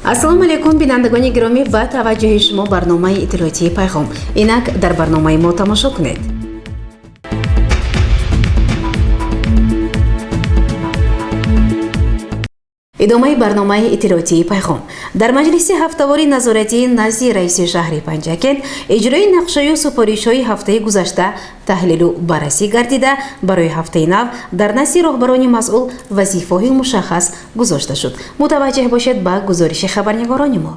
Ассалому алайкум, бинандагони гиромӣ, ба таваҷҷӯҳи шумо барномаи иттилоотии «Пайғом». Инак дар барномаи мо тамошо кунед. Идомаи барномаи иттилоотии «Пайғом». Дар маҷлиси ҳафтавори назоратии назди раиси шаҳри Панҷакент иҷрои нақшаю супоришҳои ҳафтаи гузашта таҳлилу баррасӣ гардида, барои ҳафтаи нав дар назди роҳбарони масъул вазифаҳои мушаххас гузошта шуд. Мутаваҷҷеҳ бошед ба гузориши хабарнигорони мо.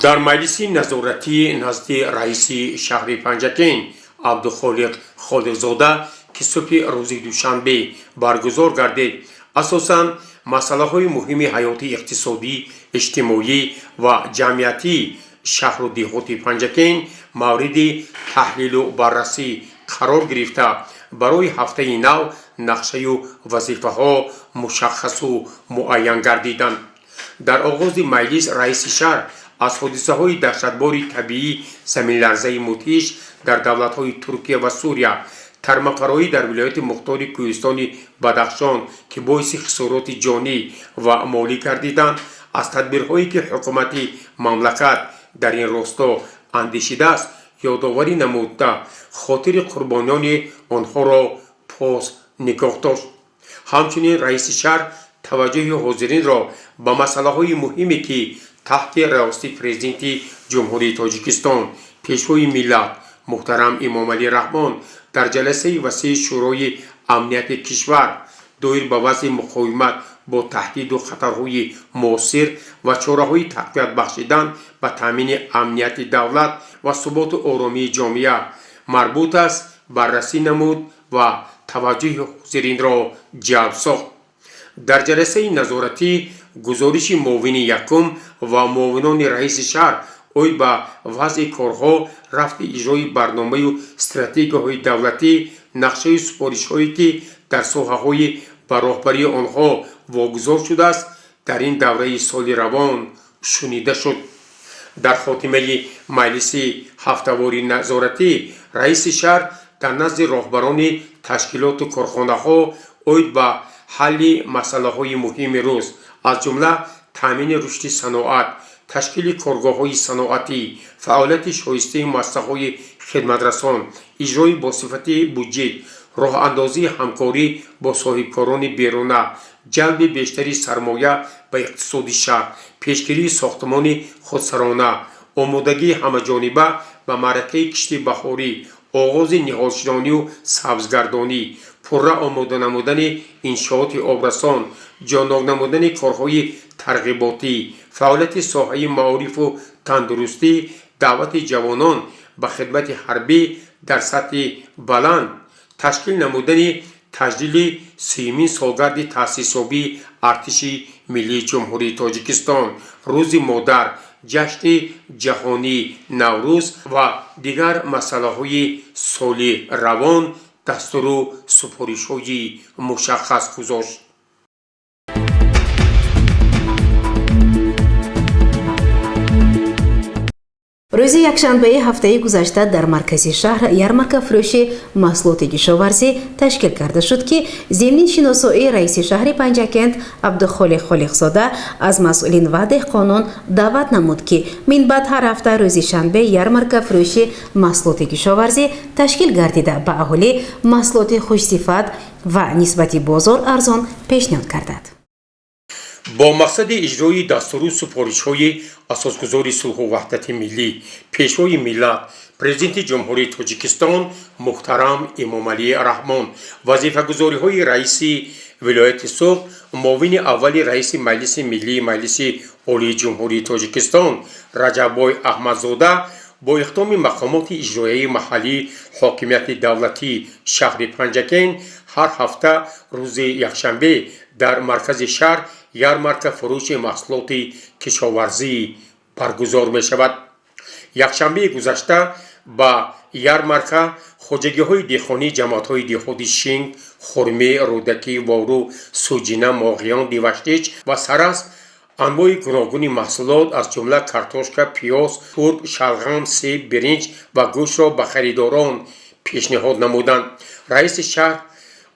Дар маҷлиси назоратии назди раиси шаҳри Панҷакент Абдухолиқ Холиқзода, ки субҳи рӯзи душанбе баргузор гардид, асосан масъалаҳои муҳими ҳаёти иқтисодӣ, иҷтимоӣ ва ҷамъиятии шаҳру деҳоти Панҷакент мавриди таҳлилу баррасӣ қарор гирифта, барои ҳафтаи нав нақшаю вазифаҳо мушаххасу муайян гардиданд. Дар оғози маҷлис раиси шаҳр аз ҳодисаҳои даҳшатбори табиӣ, заминларзаи мудҳиш дар давлатҳои Туркия ва Сурия, тармафароӣ дар вилояти мухтори кӯҳистони Бадахшон, ки боиси хисороти ҷонӣ ва молӣ гардиданд, аз тадбирҳое, ки ҳукумати мамлакат дар ин росто андешидааст, ёдоварӣ намуда, хотири қурбониёни онҳоро пос нигоҳ дошт. Ҳамчунин раиси шаҳр таваҷҷӯҳи ҳозиринро ба масъалаҳои муҳиме, ки таҳти раёсати Президенти Ҷумҳурии Тоҷикистон, Пешвои миллат муҳтарам Эмомалӣ Раҳмон дар ҷаласаи васеи Шӯрои амнияти кишвар доир ба вазъи муқовимат бо таҳдиду хатарҳои муосир ва чораҳои тақвият бахшидан ба таъмини амнияти давлат ва суботу оромии ҷомеа марбут аст, баррасӣ намуд ва таваҷҷӯҳи ҳозиринро ҷалб сохт. Дар ҷаласаи назоратӣ гузориши муовини якум ва муовинони раиси шаҳр оид ба вазъи корҳо, рафти иҷрои барномаю стратегияҳои давлатӣ, нақшаю супоришҳое, ки дар соҳаҳои ба роҳбарии онҳо вогузор шудааст, дар ин давраи соли равон шунида шуд. Дар хотимаи маҷлиси ҳафтавори назоратӣ раиси шаҳр дар назди роҳбарони ташкилоту корхонаҳо оид ба ҳалли масъалаҳои муҳими рӯз, аз ҷумла таъмини рушди саноат, ташкили коргоҳҳои саноатӣ, фаъолияти шоистаи муассисаҳои хидматрасон, иҷрои босифати буҷет, роҳандозии ҳамкорӣ бо соҳибкорони беруна, ҷалби бештари сармоя ба иқтисоди шаҳр, пешгирии сохтмони худсарона, омодагии ҳамаҷониба ба маъракаи кишти баҳорӣ, оғози ниҳолшинонию сабзгардонӣ, пурра омода намудани иншооти обрасон, ҷоннок намудани корҳои тарғиботӣ, фаъолияти соҳаи маорифу тандурустӣ, даъвати ҷавонон ба хидмати ҳарбӣ дар сатҳи баланд, ташкил намудани таҷлили 30-юмин солгарди таъсисёбии Артиши миллии Ҷумҳурии Тоҷикистон, Рӯзи модар, ҷашни ҷаҳонии Наврӯз ва дигар масъалаҳои соли равон дастуру супоришҳои мушаххас гузошт. Рӯзи якшанбаи ҳафтаи гузашта дар маркази шаҳр ярмарка фурӯши маҳсулоти кишоварзӣ ташкил карда шуд, ки зимни шиносоии раиси шаҳри Панҷакент Абдухолиқ Холиқзода аз масъулин ва деҳқонон даъват намуд, ки минбаъд ҳар ҳафта рӯзи шанбе ярмарка фурӯши маҳсулоти кишоварзӣ ташкил гардида, ба аҳолӣ маҳсулоти хушсифат ва нисбати бозор арзон пешниҳод гардад. Бо мақсади иҷрои дастуру супоришҳои асосгузори сулҳу ваҳдати миллӣ, Пешвои миллат, Президенти Ҷумҳурии Тоҷикистон муҳтарам Эмомалӣ Раҳмон, вазифагузориҳои раиси вилояти Суғд, муовини аввали раиси Маҷлиси миллии Маҷлиси Олии Ҷумҳурии Тоҷикистон Раҷаббой Аҳмадзода бо иқдоми мақомоти иҷроияи маҳаллии ҳокимияти давлатии шаҳри Панҷакент ҳар ҳафта рӯзи якшанбе дар маркази шаҳр ярмарка фурӯши маҳсулоти кишоварзӣ баргузор мешавад. Якшанбеи гузашта ба ярмарка хоҷагиҳои деҳқонии ҷамоатҳои деҳоти Шинг, Хурме, Рӯдакӣ, Вору, Суҷина, Моғиён, Диваштич ва Сарасп анвои гуногуни маҳсулот, аз ҷумла картошка, пиёз, турп, шалғам, себ, биринҷ ва гӯштро ба харидорон пешниҳод намуданд. Раиси шаҳр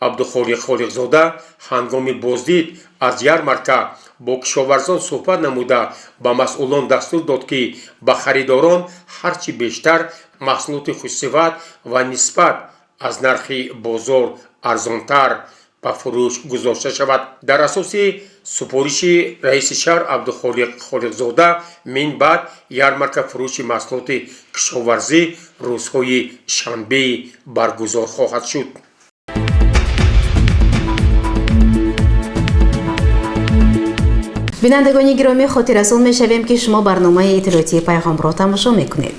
Абдухолиқ Холиқзода ҳангоми боздид аз ярмарка бо кишоварзон суҳбат намуда, ба масъулон дастур дод, ки ба харидорон ҳарчи бештар маҳсулоти хушсифат ва нисбат аз нархи бозор арзонтар ба фурӯш гузошта шавад. Дар асоси супориши раиси шаҳр Абдухолиқ Холиқзода, мин баъд ярмарка фурӯши маҳсулоти кишоварзӣ рӯзҳои шанбе баргузор хоҳад шуд. Бинандагони гиромӣ, хотиррасон мешавем, ки шумо барномаи иттилоотии Пайғомро тамошо мекунед.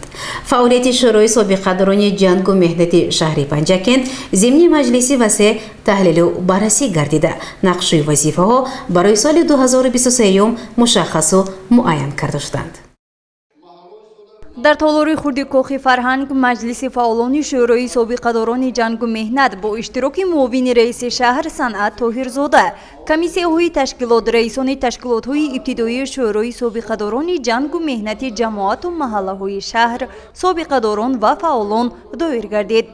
Фаъолияти Шӯрои собиқадорони ҷангу меҳнати шаҳри Панҷакент зимни маҷлиси васеъ таҳлилу баррасӣ гардида, нақшуи вазифаҳо барои соли 2023 мушаххасу муайян карда шуданд. Дар толори хурди Кохи фарҳанг маҷлиси фаъолони Шӯрои собиқадорони ҷангу меҳнат бо иштироки муовини раиси шаҳр Санъат Тоҳирзода, комиссияҳои ташкилот, раисони ташкилотҳои ибтидоии Шӯрои собиқадорони ҷангу меҳнати ҷамоату маҳаллаҳои шаҳр, собиқадорон ва фаъолон доир гардид.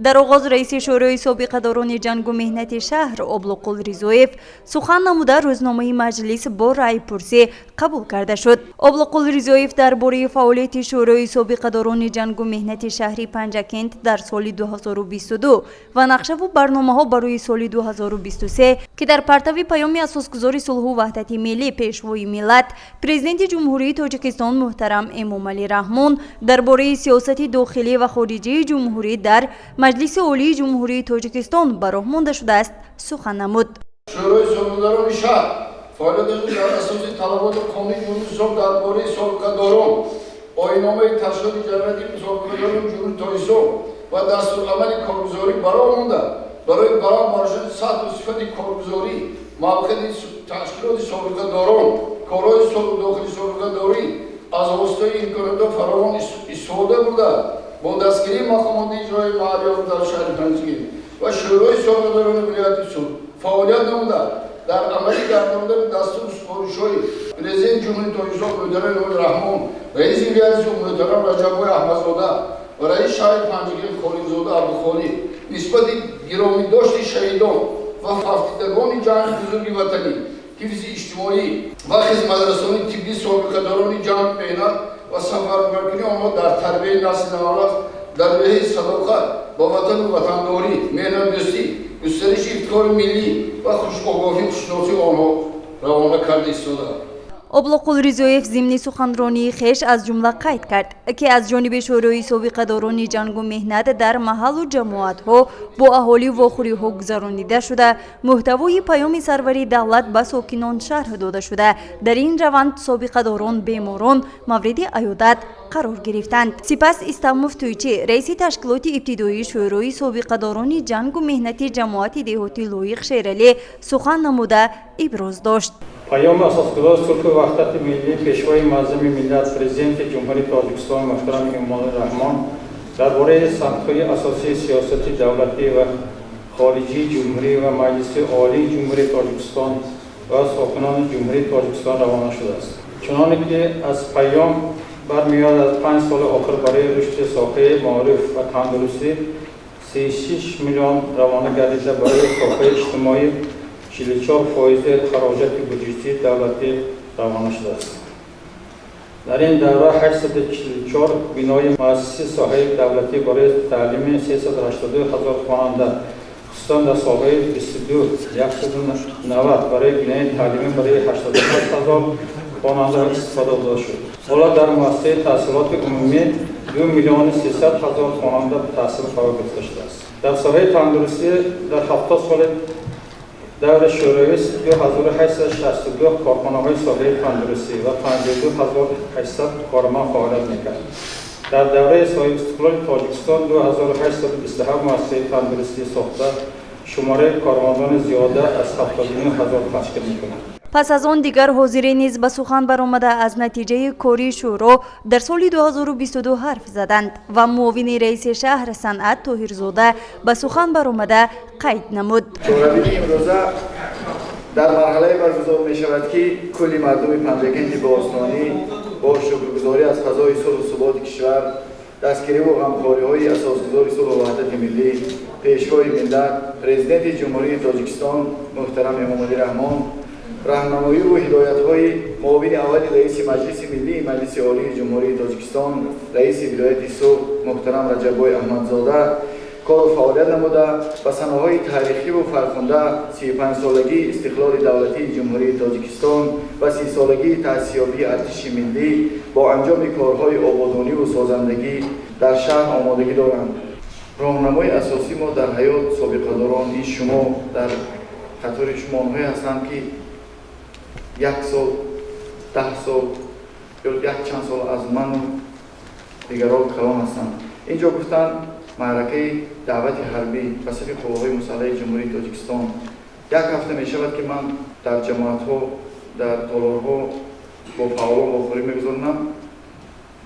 Дар оғоз раиси Шӯрои собиқадорони ҷангу меҳнати шаҳр Облуқул Ризоев сухан намуда, рӯзномаи маҷлис бо раъйпурсӣ қабул карда шуд. Облуқул Ризоев дар бораи фаъолияти Шӯрои собиқадорони ҷангу меҳнати шаҳри Панҷакент дар соли 2022 ва нақшаву барномаҳо барои соли 2023, ки дар партави паёми асосгузори сулҳу ваҳдати миллӣ, Пешвои миллат, Президенти Ҷумҳурии Тоҷикистон муҳтарам Эмомалӣ Раҳмон дар бораи сиёсати дохилӣ ва хориҷии ҷумҳурӣ дар Маҷлиси Олии Ҷумҳурии Тоҷикистон ба роҳ монда шудааст, сухан намуд. Шӯрои собиқадорони шаҳр фаъолияташон дар асоси талаботи Қонуни Ҷумҳурии дар бораи собиқадорон, оинномаи ташкилоти ҷамъияти собиқадорони Ҷумҳурии Тоҷикистон ва дастурамали коргузорӣ ба роҳ монда, барои баланд бардоштани сатҳу сифати коргузорӣ, мавқеияти ташкилоти собиқадорон, корҳои дохили собиқадорӣ аз воситаи имкониятҳо фаровон истифода бурда, бо дастгирии мақомоти иҷроии маҳаллиёт дар шаҳри Панҷакент ва Шӯрои собиқадорони вилояти Суғд фаъолият намуда, дар амалӣ гардондани дастуру супоришҳои Президенти Ҷумҳурии Тоҷикистон муҳтарам Эмомалӣ Раҳмон, раиси вилояти Суғд муҳтарам Раҷаббой Аҳмадзода ва раиси шаҳри Панҷакент Холиқзода Абдухолиқ нисбати гиромидошти шаҳидон ва фавтидагони ҷанги бузурги ватанӣ, ҳифзи иҷтимоӣ ва хизматрасонии тиббии собиқадорони ҷанг меҳнат ва сафарбаркунии онҳо дар тарбияи насли наврас дар рӯҳияи садоқат ба ватану ватандорӣ, меҳнатдӯстӣ, густариши ифтихори миллӣ ва хушогоҳӣ хушносии онҳо равона карда истодааст. Облуқул Ризоев зимни суханронии хеш аз ҷумла қайд кард, ки аз ҷониби Шӯрои собиқадорони ҷангу меҳнат дар маҳаллу ҷамоатҳо бо аҳолӣ вохӯриҳо гузаронида шуда, муҳтавои паёми сарвари давлат ба сокинон шарҳ дода шуда, дар ин раванд собиқадорон, беморон мавриди аёдат қарор гирифтанд. Сипас Истамов Тӯйчӣ, раиси ташкилоти ибтидоии Шӯрои собиқадорони ҷангу меҳнати ҷамоати деҳоти Лоиқ Шералӣ сухан намуда иброз дошт. Паёми асосгузори сулҳу ваҳдати миллӣ, Пешвои муаззами миллат, Президенти Ҷумҳурии Тоҷикистон муҳтарам Эмомалӣ Раҳмон дар бораи самтҳои асосии сиёсати давлатӣ ва хориҷии ҷумҳурӣ ва Маҷлиси Олии Ҷумҳурии Тоҷикистон ва сокинони Ҷумҳурии Тоҷикистон равона шудааст. Чуноне ки аз паём бармеояд, аз 5 соли охир барои рушди соҳаи маориф ва тандурустӣ 36 миллион равона гардида, барои соҳаи иҷтимоӣ 44 фоизи хароҷоти буҷетии давлатӣ равона шудааст. Дар ин давра 844 бинои муассисаи соҳаи давлатӣ барои таълими 382 ҳазор хонанда, хусусан дар солҳои 22 190 барои бинои таълимӣ барои 88 ҳазор хонанда истифода дода шуд. Ҳоло дар муассисаи таҳсилоти умумӣ 2 миллиону 300 ҳазор хонанда таҳсил фаро гирифта шудааст. Дар соҳаи тандурустӣ дар 70 соли даври шӯравӣ 2862 корхонаҳои соҳаи тандурустӣ ва 52 800 корманд фаъолият мекард. Дар давраи соҳибистиқлоли Тоҷикистон 2827 муассисаи тандурустӣ сохта, шумораи кормандони зиёда аз 79 ҳазор ташкил мекунад. Пас аз он дигар ҳозирин низ ба сухан баромада, аз натиҷаи кори шӯро дар соли 2022 ҳарф заданд ва муовини раиси шаҳр Санъат Тоҳирзода ба сухан баромада қайд намуд. Чорабинии имрӯза дар марҳалае баргузор мешавад, ки кулли мардуми Панҷакенти бостонӣ бо шукргузорӣ аз фазои сулҳу суботи кишвар Дастгириву ғамхориҳои асосгузори сулҳу ваҳдати миллӣ, пешвои миллат, президенти Ҷумҳурии Тоҷикистон муҳтарам Эмомалӣ Раҳмон, раҳнамоиву ҳидоятҳои муовини аввали раиси Маҷлиси Миллии Маҷлиси Олии Ҷумҳурии Тоҷикистон, раиси вилояти Суғд муҳтарам Раҷаббой Аҳмадзода кору фаъолият намуда, ба санаҳои таърихиву фархунда 35-солагии истиқлоли давлатии Ҷумҳурии Тоҷикистон ва 30-солагии таъсисёбии артиши миллӣ бо анҷоми корҳои ободониву созандагӣ дар шаҳр омодагӣ доранд. Роҳнамои асосии мо дар ҳаёт собиқадорон ин шумо, дар қатори шумо онҳое ҳастанд, ки як сол, 10 сол ё якчанд сол аз ману дигарон калон ҳастанд. Инҷо гуфтанд маъракаи даъвати ҳарбӣ ба сафи қувваҳои мусаллаҳи Ҷумҳурии Тоҷикистон. Як ҳафта мешавад, ки ман дар ҷамоатҳо, дар толорҳо бо фаъолон вохӯрӣ мегузаронам.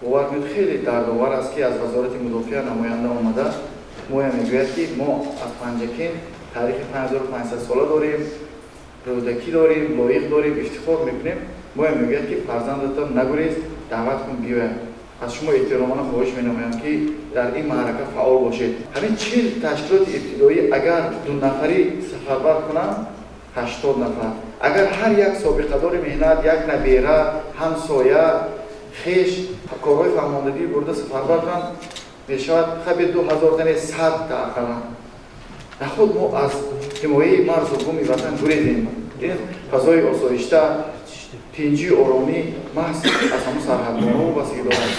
Бовар кунед, хеле дардовар аст, ки аз Вазорати мудофиа намоянда омада моя мегӯяд, ки мо аз Панҷакент таърихи 5500 сола дорем, Рӯдакӣ дорем, Лоиқ дорем, ифтихор мекунем. Моя мегӯяд, ки фарзандатон нагурез, даъват кун, биёяд. Аз шумо эҳтиромона хоҳиш менамоям, ки дар ин маърака фаъол бошед. Ҳамин 40 ташкилоти ибтидоӣ агар 2 нафарӣ сафарбар кунанд, 80 нафар. Агар ҳар як собиқадори меҳнат, як набера, ҳамсоя, хеш корҳои фаҳмондагӣ бурда сафарбар кунанд, мешавад хаби 2000 тане 100 та ақаллан. Наход мо аз ҳимояи марзу буми ватан гурезем. Ин фазои осоишта, тинҷию оромӣ маҳз аз ҳамун сарҳадбоно вобастагӣ дорад.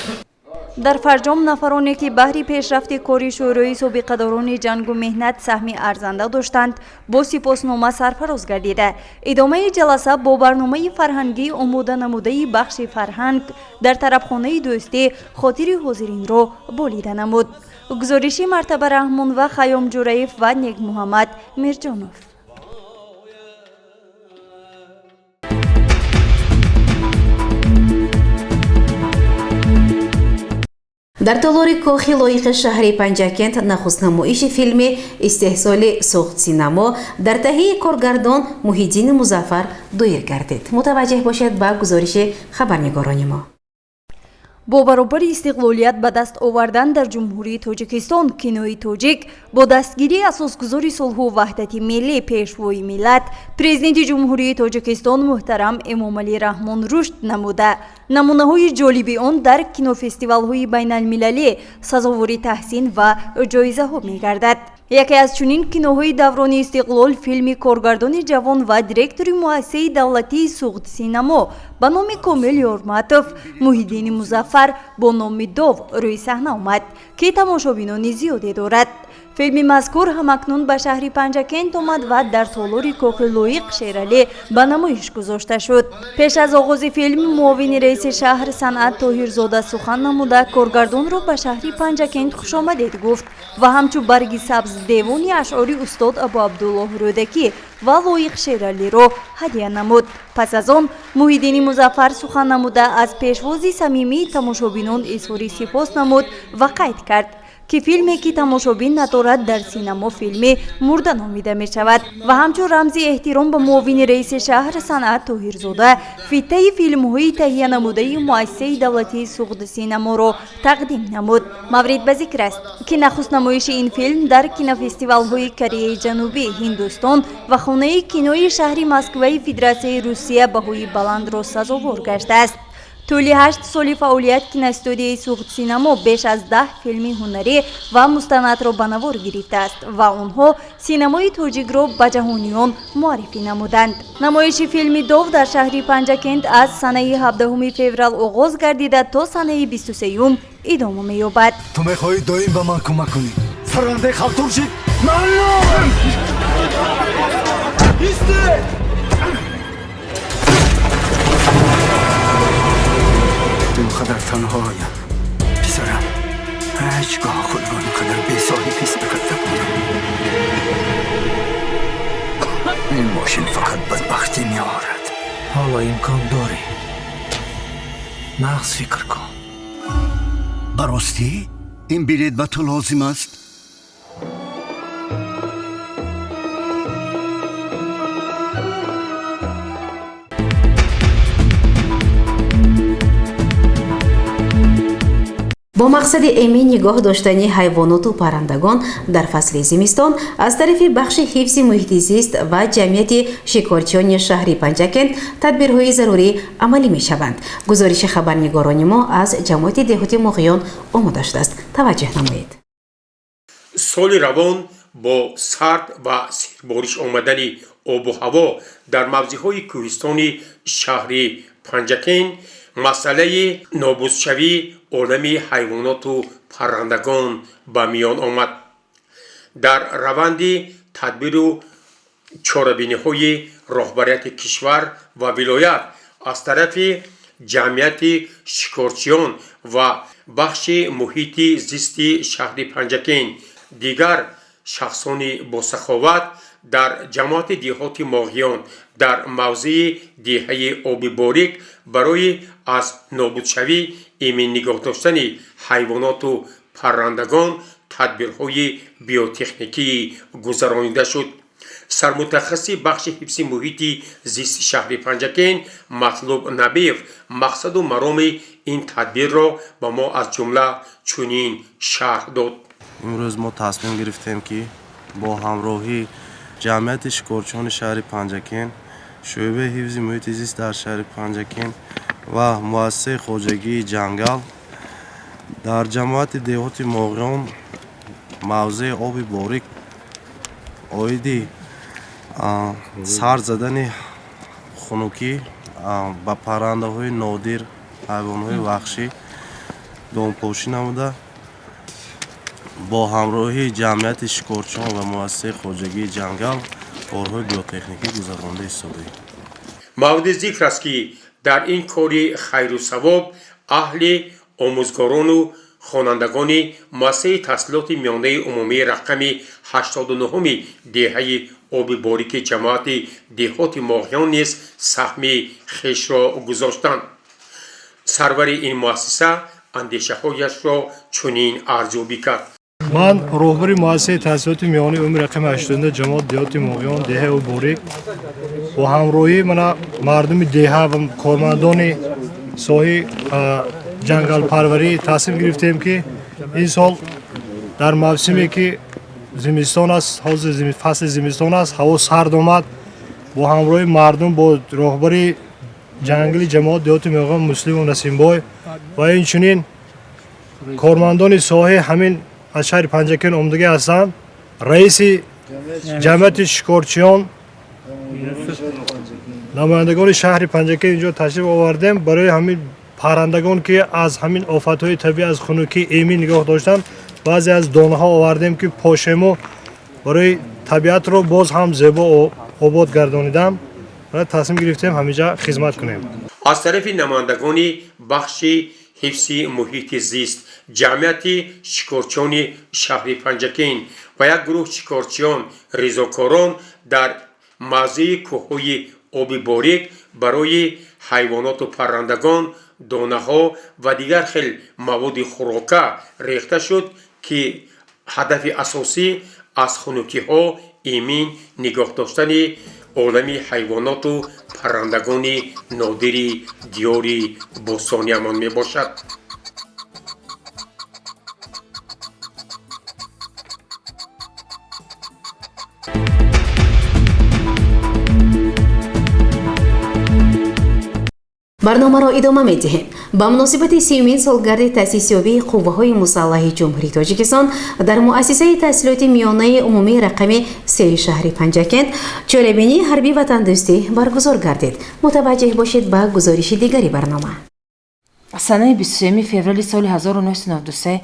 Дар фарҷом нафароне, ки баҳри пешрафти кори шӯрои собиқадорони ҷангу меҳнат саҳми арзанда доштанд, бо сипоснома сарфароз гардида. Идомаи ҷаласа бо барномаи фарҳангӣ омода намудаи бахши фарҳанг дар тарабхонаи дӯстӣ хотири ҳозиринро болида намуд. Гузориши Мартаба Раҳмон ва Хайём Ҷураев ва Некмуҳаммад Мирҷонов. Дар толори кохи лоиқи шаҳри Панҷакент нахустнамоиши филми истеҳсоли Суғдсинамо дар таҳияи коргардон Муҳиддини Музаффар доир гардид. Мутаваҷҷеҳ бошед ба гузориши хабарнигорони мо. Бо баробари истиқлолият ба даст овардан дар Ҷумҳурии Тоҷикистон кинои тоҷик бо дастгирии асосгузори сулҳу ваҳдати миллӣ, пешвои миллат, президенти Ҷумҳурии Тоҷикистон муҳтарам Эмомалӣ Раҳмон рушд намуда, намунаҳои ҷолиби он дар кинофестивалҳои байналмилалӣ сазовори таҳсин ва ҷоизаҳо мегардад. Яке аз чунин киноҳои даврони истиқлол филми коргардони ҷавон ва директори муассисаи давлатии Суғдсинамо ба номи Комил Ёрматов Муҳиддини Музаффар бо номи Дов рӯи саҳна омад, ки тамошобинони зиёде дорад. Филми мазкур ҳамакнун ба шаҳри Панҷакент омад ва дар толори кохи Лоиқ Шералӣ ба намоиш гузошта шуд. Пеш аз оғози филм муовини раиси шаҳр Санъат Тоҳирзода сухан намуда, коргардонро ба шаҳри Панҷакент хушомадед гуфт ва ҳамчун барги сабз девони ашъори устод Абу Абдуллоҳ Рӯдакӣ ва Лоиқ Шералиро ҳадя намуд. Пас аз он Муҳиддини Музаффар сухан намуда, аз пешвози самимии тамошобинон изҳори сипос намуд ва қайд кард, ки филме ки тамошобин надорад дар синамо филми мурда номида мешавад ва ҳамчун рамзи эҳтиром ба муовини раиси шаҳр Санъат Тоҳирзода фитаи филмҳои таҳия намудаи муассисаи давлатии Суғдсинаморо тақдим намуд. Маврид ба зикр аст, ки нахуст намоиши ин филм дар кинофестивалҳои Кореяи Ҷанубӣ, Ҳиндустон ва хонаи кинои шаҳри Москваи Федератсияи Русия баҳои баландро сазовор гаштааст. Тӯли 8 соли фаъолият киностудияи Суғдсинамо беш аз 10 филми ҳунарӣ ва мустанадро ба навор гирифтааст ва онҳо синамои тоҷикро ба ҷаҳониён муаррифӣ намуданд. Намоиши филми Дов дар шаҳри Панҷакент аз санаи 17 феврал оғоз гардида то санаи 23 идома меёбад. Ту мехоҳӣ доим ба ман кӯмак кунӣ? Сарандаи халтур шид? Маълум! Исте! اینقدر تنهایم پسرم، هیچگاه خود را اینقدر بی‌صاحب حس نکرده بودم. این ماشین فقط بدبختی میآورد. ҳоло имкон дорӣ, нағз фикр кун. Ба ростӣ ин билет ба ту лозим аст? Бо мақсади эмин нигоҳ доштани ҳайвоноту паррандагон дар фасли зимистон аз тарафи бахши ҳифзи муҳити зист ва ҷамъияти шикорчиёни шаҳри Панҷакент тадбирҳои зарурӣ амалӣ мешаванд. Гузориши хабарнигорони мо аз ҷамоати деҳоти Моғиён омода шудааст. Таваҷҷӯҳ намоед. Соли равон бо сард ва сербориш омадани обу ҳаво дар мавзеъҳои кӯҳистони шаҳри Панҷакент масъалаи нобудшавии олами ҳайвоноту паррандагон ба миён омад. Дар раванди тадбиру чорабиниҳои роҳбарияти кишвар ва вилоят аз тарафи ҷамъияти шикорчиён ва бахши муҳити зисти шаҳри Панҷакент, дигар шахсони босаховат дар ҷамоати деҳоти Моғиён дар мавзеи деҳаи Оби Борик барои аз нобудшавӣ эмин нигоҳ доштани ҳайвоноту паррандагон тадбирҳои биотехникӣ гузаронида шуд. Сармутахассиси бахши ҳифзи муҳити зисти шаҳри Панҷакент Матлуб Набиев мақсаду мароми ин тадбирро ба мо аз ҷумла чунин шарҳ дод. Имрӯз мо тасмим гирифтем, ки бо ҳамроҳии ҷамъияти шикорчиёни шаҳри Панҷакент, шӯъбаи ҳифзи муҳити зист дар шаҳри Панҷакент ва муассисаи хоҷагии ҷангал дар ҷамоати деҳоти Моғиён, мавзеи Оби Борик, оиди сар задани хунукӣ ба паррандаҳои нодир, ҳайвонҳои ваҳшӣ домпошӣ намуда, бо ҳамроҳии ҷамъияти шикорчиён ва муассисаи хоҷагии ҷангал корҳои биотехникӣ гузаронда истодаем. Мавриди зикр аст, ки дар ин кори хайру савоб аҳли омӯзгорону хонандагони муассисаи таҳсилоти миёнаи умумии рақами 89-уми деҳаи Оби Борики ҷамоати деҳоти Моғиён низ саҳми хешро гузоштанд. Сарвари ин муассиса андешаҳояшро чунин арзёбӣ кард. Ман роҳбари муассисаи таҳсилоти миёнаи умумии рақами 89 ҷамоат деҳоти Моғиён, деҳаи Оби Борик, бо ҳамроҳии мана мардуми деҳа ва кормандони соҳаи ҷангалпарварӣ тасмим гирифтем, ки ин сол дар мавсиме, ки зимистон аст, ҳозир фасли зимистон аст, ҳаво сард омад, бо ҳамроҳии мардум, бо роҳбари ҷангали ҷамоат деҳоти Моғиён Муслиму Насимбой ва инчунин кормандони соҳаи ҳамин аз шаҳри Панҷакент омадагӣ ҳастанд, раиси ҷамъияти шикорчиён, намояндагони шаҳри Панҷакент инҷо ташриф овардем. Барои ҳамин паррандагон, ки аз ҳамин офатҳои табиӣ, аз хунукӣ эмин нигоҳ доштан, баъзе аз донаҳо овардем, ки пошему, барои табиатро боз ҳам зебо обод гардонидан тасмим гирифтем ҳаминҷа хизмат кунем. Аз тарафи намояндагони бахши ҳифзи муҳити зист, ҷамъияти шикорчиёни шаҳри Панҷакент ва як гурӯҳ шикорчиён ризокорон дар мавзеи кӯҳҳои Оби Борик барои ҳайвоноту паррандагон донаҳо ва дигар хел маводи хӯрока рехта шуд, ки ҳадафи асосӣ аз хунукиҳо эмин нигоҳ доштани олами ҳайвоноту паррандагони нодири диёри бостониямон мебошад. Барномаро идома медиҳем. Ба муносибати сиюмин солгарди таъсисёбии Қувваҳои мусаллаҳи Ҷумҳурии Тоҷикистон дар муассисаи таҳсилоти миёнаи умумии рақами сеи шаҳри Панҷакент чорабинии ҳарбӣ ватандӯстӣ баргузор гардид. Мутаваҷҷеҳ бошед ба гузориши дигари барнома. Санаи 23 феврали соли 1993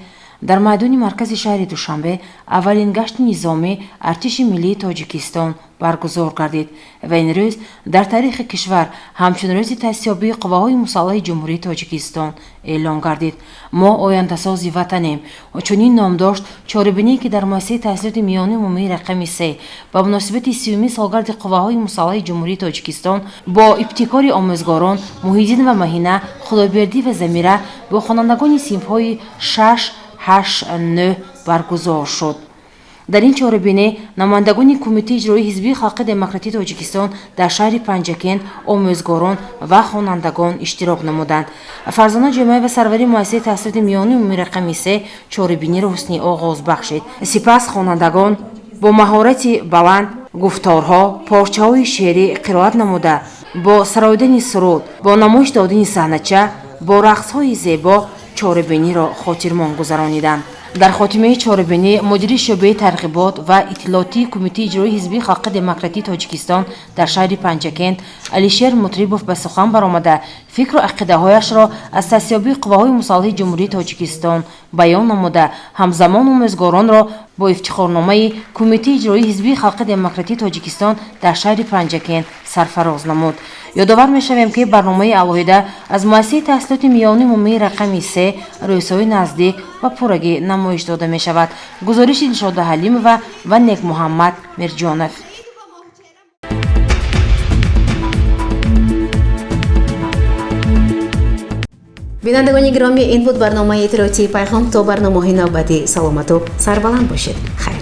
дар майдони маркази шаҳри Душанбе аввалин гашти низомӣ Артиши миллии Тоҷикистон баргузор гардид ва ин рӯз дар таърихи кишвар ҳамчун рӯзи таъсисёбии Қувваҳои мусаллаҳи Ҷумҳурии Тоҷикистон эълон гардид. «Мо ояндасози ватанем» чунин ном дошт чорабиние, ки дар муассисаи таҳсилоти миёнаи умумии рақами се ба муносибати сиюмин солгарди Қувваҳои мусаллаҳи Ҷумҳурии Тоҷикистон бо ибтикори омӯзгорон Муҳиддин ва Маҳина, Худойбердӣ ва Замира бо хонандагони синфҳои шаш, ҳашт, нӯҳ баргузор шуд. Дар ин чорабинӣ намояндагони Кумитаи иҷроии Ҳизби Халқи Демократии Тоҷикистон дар шаҳри Панҷакент, омӯзгорон ва хонандагон иштирок намуданд. Фарзона Ҷумаева, сарвари муассисаи таҳсилоти миёнаи умумии рақами 3, чорабиниро ҳусни оғоз бахшид. Сипас хонандагон бо маҳорати баланд гуфторҳо, порчаҳои шеърӣ қироат намуда, бо сароидани суруд, бо намоиш додани саҳнача, бо рақсҳои зебо чорабиниро хотирмон гузарониданд. Дар хотимаи чорабинӣ мудири шӯъбаи тарғибот ва иттилоотии Кумитаи иҷроии Ҳизби Халқи Демократии Тоҷикистон дар шаҳри Панҷакент Алишер Мутрибов ба сухан баромада, фикру ақидаҳояшро аз таъсисёбии Қувваҳои мусаллаҳи Ҷумҳурии Тоҷикистон баён намуда, ҳамзамон омӯзгоронро бо ифтихорномаи Кумитаи иҷроии Ҳизби Халқи Демократии Тоҷикистон дар шаҳри Панҷакент сарфароз намуд. Ёдовар мешавем, ки барномаи алоҳида аз муассисаи таҳсилоти миёнаи умумии рақами 3 рӯзҳои наздик ба пуррагӣ намоиш дода мешавад. Гузориши Дилшода Ҳалимова ва Некмуҳаммад Мирҷонов. Бинандагони гиромӣ, ин буд барномаи иттилоотии «Пайғом». То барномаҳои навбатӣ саломату сарбаланд бошед. Хайр.